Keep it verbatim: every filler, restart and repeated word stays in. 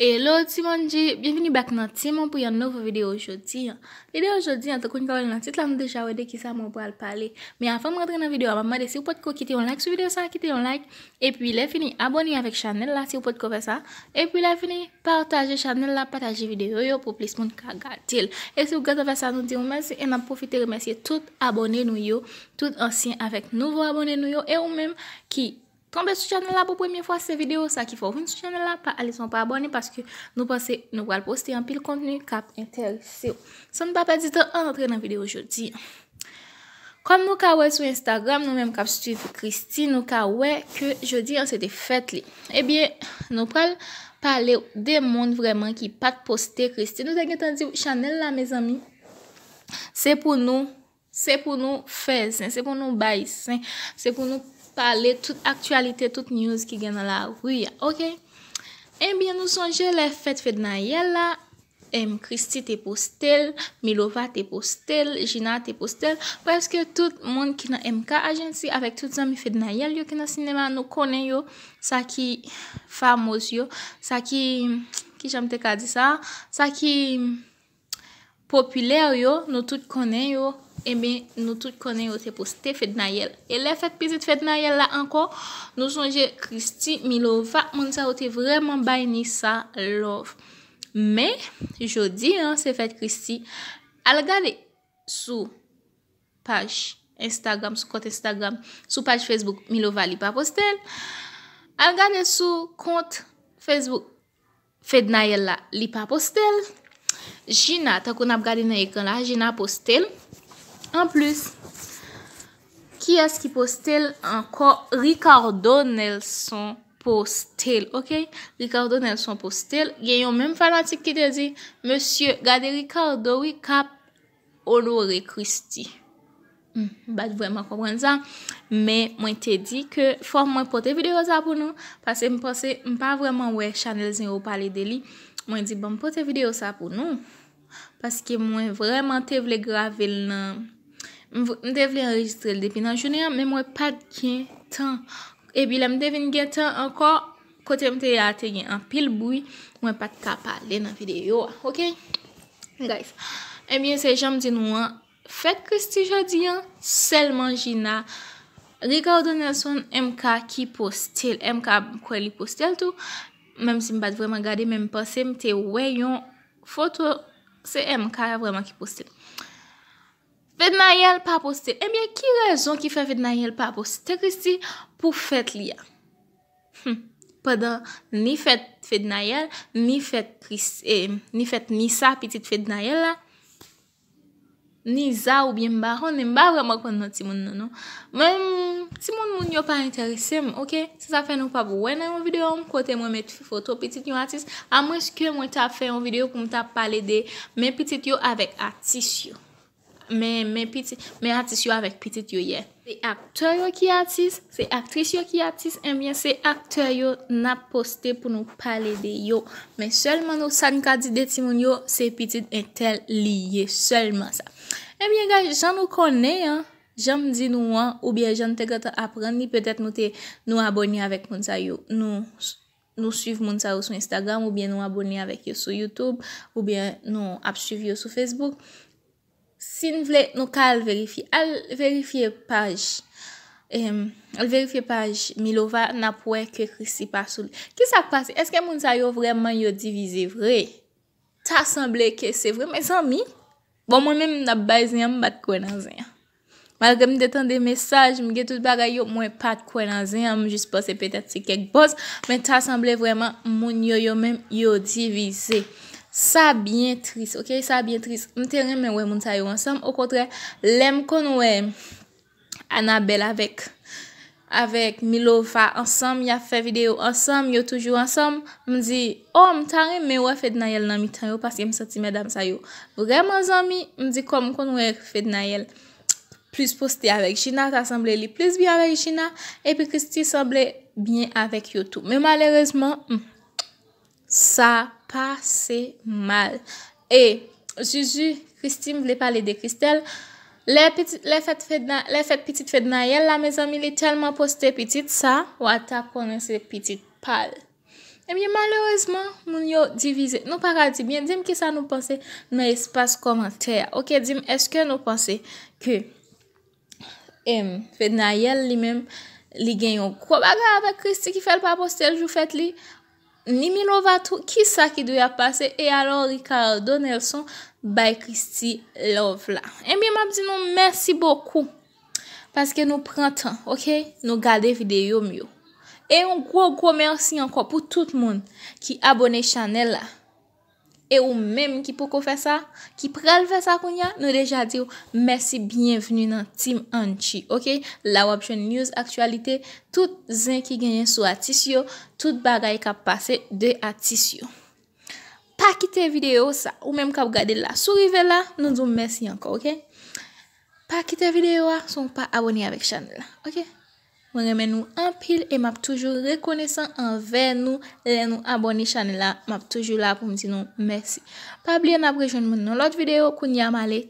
Hello Team Angie, byenvini back nan Team Angie pou yon nouvo videyo jodi an. Videyo jodi an, tankou nou ka wè l nan tit la, nou deja wè de kisa mwen pral pale. Men avan m rantre nan videyo a, m ap mande si w potko kite yon like sou videyo sa, kite yon like. Epi lè fini, abòne avèk chanèl la si w potko fè sa. Epi lè fini, pataje chanèl la, pataje videyo yo pou plis moun ka gade l. E si w gentan fè sa, nou di w mèsi e n ap pwofite remèsye tout abòne nou yo, tout ansyen avèk nouvo abòne nou yo. E ou menm ki tonbe sou chanèl la pou premye fwa, se videyo sa ki fè w vin sou chanèl la, pa ale san w pa abòne, paske nou panse nou pral poste anpil kontni k ap enterese w. San n pa pèdi tan, ann antre nan videyo jodi an. Kòm nou ka wè sou Instagram, nou menm k ap swiv Christie, nou ka wè ke jodi an se te fèt li. Ebyen, nou pral pale de moun vrèman ki pa t poste Christie. Nou te gentan di w chanèl la, mezanmi, se pou nou Se pou nou fè zen, se pou nou bay zen, se pou nou pale tout aktyalite, tout news ki gen nan lari a, oke? Ebyen, nou sonje lè fèt Fednaelle la, em, Christie te poste l, Milova te poste l, Gina te poste l, prèske tout moun ki nan M K Agency avèk tout zanmi Fednaelle yo ki nan sinema, nou konnen yo, sa ki famoz yo, sa ki, kijan m te ka di sa, sa ki popilè yo, nou tout konnen yo, ebyen, nou tout konnen yo te poste Fednaelle. E lè fèt pitit Fednaelle la ankò, nou sonje Christie, Milova, moun sa yo te vrèman bay Nisa love. Men, jodi an, se fèt Christie. Al gade sou paj Instagram, sou kont Instagram, sou paj Facebook, Milova li pa poste l. Al gade sou kont Facebook Fednaelle la, li pa poste l. Gina, tankou n ap gade nan ekran la, Gina poste l. Anplis, kiyès ki poste l ankò? Ricardo Nelson poste l, oke? Ricardo Nelson poste l. Gen yon menm fanatik ki te di, mesye, gade Ricardo, wi, k ap onore Christie. Hmm, m pa t vrèman konprann sa, men mwen te di ke fò mwen pote videyo sa pou nou, paske m panse m pa vrèman wè chanèl zen yo pale de li. Mwen di, bon, m pote videyo sa pou nou, paske mwen vrèman te vle grave l nan, m v-, m te vle anrejistre l depi nan jounen an, men mwen pa t gen tan. Epi lè m te vin gen tan ankò, kote m te ye a te gen anpil bri, mwen pa t ka pale nan videyo a, oke? Guys, ebyen, se jan m di nou an, fèt Christie jodi an, sèlman Gina, Ricardo Nelson, M K ki poste l. M K, m kwè li poste l tou, menm si m pa t vrèman gade, men m panse m te wè yon foto, se M K vrèman ki poste l. Fednaelle pa poste l. Ebyen, ki rezon ki fè Fednaelle pa poste Christie pou fèt li a? Hmm. Pandan ni fèt Fednaelle, ni fèt Chris, eh, ni fèt Nisa, pitit Fednaelle la, Niza oubyen m pa konnen, m pa vrèman konn non timoun nan, non. Mwen, timoun moun yo pa enterese m, oke? Se sa fè nou p ap wè nan yon videyo m kote mwen met foto pitit yon atis, amwenske mwen ta fè yon videyo pou m ta pale de men pitit yo avèk atis yo. Men, men pitit, men atis yo avèk pitit yo, yeah. Se aktè yo ki atis, se aktris yo ki atis, ebyen se aktè yo n ap poste pou nou pale de yo. Men sèlman nou, sa n ka di de timoun yo, se pitit entèl li ye, sèlman sa. Ebyen, guys, jan nou konnen an, jan m di nou an, oubyen jan n te gentan aprann li, petèt nou te, nou abòne avèk moun sa yo, nou, nou swiv moun sa yo sou Instagram, oubyen nou abòne avèk yo sou YouTube, oubyen nou ap swiv yo sou Facebook. Si n vle, nou ka al verifye. Al verifye paj, em, al verifye paj Milova, n ap wè ke Christie pa sou li. Kisa k pase? Èske moun sa yo vrèman yo divize vre? Ta sanble ke se vre, mezanmi. Bon, mwen menm, n ap bay zen an, m pa t kwè nan zen an. Malgre m te tande mesaj, m gen tout bagay yo, mwen pa t kwè nan zen an, m jis panse petèt se kèk buzz, men ta sanble vrèman moun yo, yo menm, yo divize. Sa byen tris, oke? Sa byen tris. M te renmen wè moun sa yo ansanm. Okontrè, lè m konn wè Anabelle avèk, avèk Milova ansanm, y ap fè videyo ansanm, yo toujou ansanm, m di, oh, m ta renmen wè Fednaelle nan mitan yo, paske m santi medam sa yo vrèman zanmi. M di, kòm m konn wè Fednaelle plis poste avèk Gina, ta sanble li plis byen avèk Gina, epi Christie sanble byen avèk yo tou. Men malerezman, hmm, sa pase mal. E Zuzu, Christie, m vle pale de Christelle. Lè pitit, lè fèt Fedna, lè fèt pitit Fednaelle la, mezanmi, li tèlman poste pitit sa, w a ta konnen se pitit pa l. Ebyen, malerezman, moun yo divize. Nou pa ka di byen, di m kisa nou panse nan espas kòmantè a. Ok, di m, èske nou panse ke em, Fednaelle li menm, li gen yon gwo bagay avèk Christie ki fè l pa poste l jou fèt li? Ni Milova tou, kisa ki dwe ap pase? E alò, Ricardo Nelson bay Christie love la. Ebyen, m ap di nou mèsi bokou. Paske nou pran tan, ok? Nou gade videyo m yo. E yon gwo, gwo mèsi ankò pou tout moun ki abone chanèl la. E ou menm ki poko fè sa, ki pral fè sa kounye a, nou deja di w mèsi, byenvni nan Team Anchi, ok? La w ap jwenn news, aktyalite, tout zen ki genyen sou atis yo, tout bagay k ap pase de atis yo. Pa kite videyo sa, ou menm k ap gade l la. Si w rive la, nou di w mèsi ankò, ok? Pa kite videyo a san w pa abone avèk chanèl la, ok? Mwen renmen nou anpil e m ap toujou rekonesan anvè nou lè nou abone chanèl la. M ap toujou la pou m di nou mèsi. Pa bliye n ap rejwenn mwen nan lòt videyo, kounye a m ale.